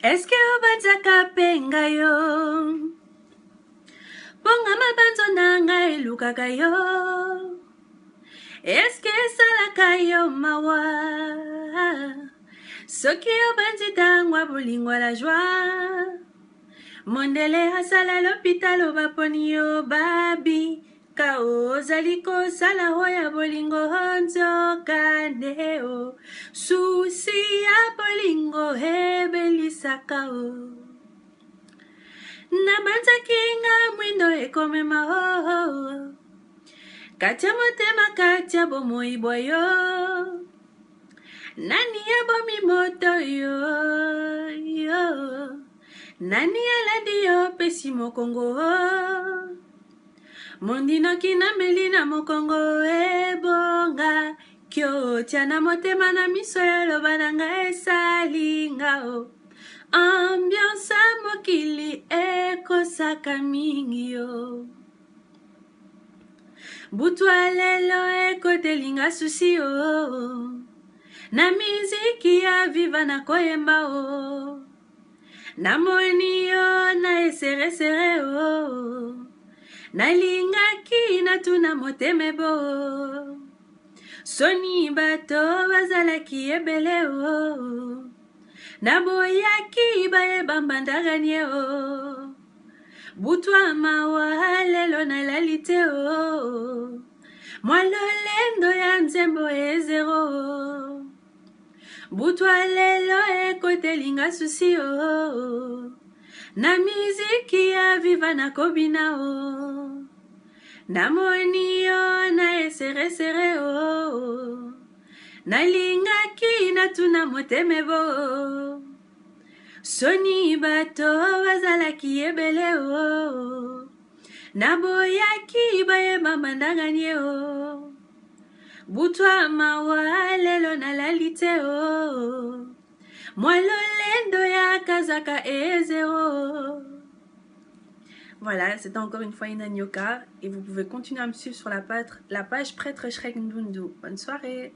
Eske obanzaka mpe ngai yo? Mpo nga mabanzo na ngai elukaka yo. Eske esalaka yo mawa soki obanzi ntango ya bolingo ya la joie? Mondele asala lopitalo baponi yo babi ka ozali kosala oya bolingo nzoka nde o susi ya bolingo ebelisaka o nabanzaki nga mwindo ekomema o kati ya motema kati ya bomoi bwa yo nani abomi moto yo yo nani alandi yo pesi mokongo Mondinoki nameli na mokongo ebonga kiotia na motema na miso ya loba na nga esali nga o ambiance ya mokili ekosaka mingi yo butwa lelo ekoteli nga susi o na miziki ya viva na koyemba o Namoni yo na eseresere o oh. Nalingaki natuna motema bo soni bato bazalaki ebele o oh. Naboyaki bayeba mbandaganie o oh. Butwa mawa lelo nalali te o mwa lolendo ya nzembo ezero Butwa lelo ekoteli nga susi o oh. Na miziki ya viva nakobina o oh. Namoni yo na eseresere o oh. Nalingaki natuna motema bo soni bato bazalaki ebele o Naboyaki bayeba mbandanganie o Butwa mawa lelo nalali te o Mwa lolendo ya kazaka e zero. Voilà, c'était encore une fois Ina Nyoka et vous pouvez continuer à me suivre sur la page, la page Prêtre Shrek Ndundu. Bonne soirée.